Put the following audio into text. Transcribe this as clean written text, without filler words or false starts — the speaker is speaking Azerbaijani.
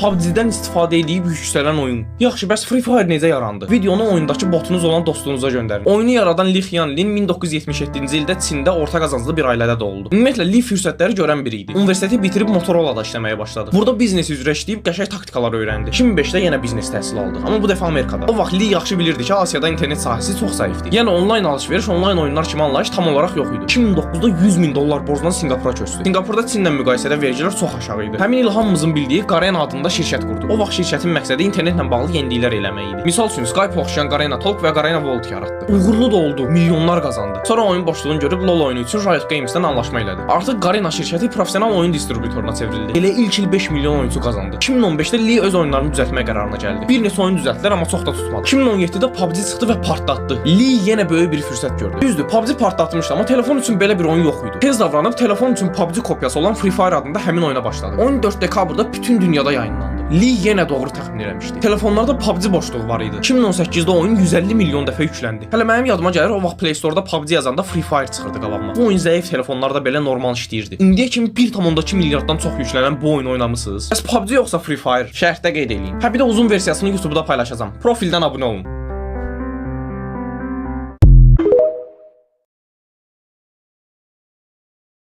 PUBG-dən istifadə edib yüksələn oyun. Yaxşı, bəs Free Fire necə yarandı? Videonu oyundakı botunuz olan dostunuza göndərin. Oyunu yaradan Li Xianlin 1977-ci ildə Çində orta qazanclı bir ailədə doğuldu. Ümumiyyətlə, Li fürsətləri görən biri idi. Universiteti bitirib Motorola-da işləməyə başladı. Burada biznes üzrə işləyib qəşəng taktikalar öyrəndi. 2005-də yenə biznes təhsili aldı, amma bu dəfə Amerikada. O vaxt Li yaxşı bilirdi ki, Asiyada internet sahəsi çox zəifdir. Yəni onlayn alış-veriş, onlayn oyunlar kimi anlayış tam olaraq yox idi. 2009-da 100 min dollar borcla Sinqapura köçdü. Sinqapurda Çinlə müqayisədə vergilər çox aşağı idi. Həmin il hamımızın bildiyi Garena adında şirkət qurdu. O vaxt şirkətin məqsədi internetlə bağlı yeniliklər eləmək idi. Misal üçün, Skype oxşayan Garena Talk və Garena World yaratdı. Uğurlu da oldu, milyonlar qazandı. Sonra oyun boşluğunu görüb LoL oyunu üçün Riot Games-dən anlaşma elədi. Artıq Garena şirkəti professional oyun distributoruna çevrildi. Elə ilk il 5 milyon oyunçu qazandı. 2015-də Lee öz oyunlarını düzəltmək qərarına gəldi. Bir neçə oyun düzəltdilər, amma çox da tutmadı. 2017-də PUBG çıxdı və partlatdı. Lee yenə böyük bir fürsət gördü. Düzdür, PUBG partlatmışdı, amma telefon üçün belə bir oyun yox idi. Tez davranıb telefon üçün PUBG kopyası olan Free Fire adında həmin oyuna başladı. 14 dekabrda bütün dünyada yayınlandı. Lee yenə doğru təxmin eləmişdi. Telefonlarda PUBG boşluğu var idi. 2018-də oyun 150 milyon dəfə yükləndi. Hələ mənim yadıma gəlir, o vaxt Play Store-da PUBG yazanda Free Fire çıxırdı qabağıma. Bu oyun zəif telefonlarda belə normal işləyirdi. İndiyə kimi 1,2 milyarddan çox yüklənən bu oyunu oynamısınız? Bəs PUBG yoxsa Free Fire? Şərhdə qeyd eləyin. Hə, bir də uzun versiyasını YouTube-da paylaşacağam. Profildən abunə olun.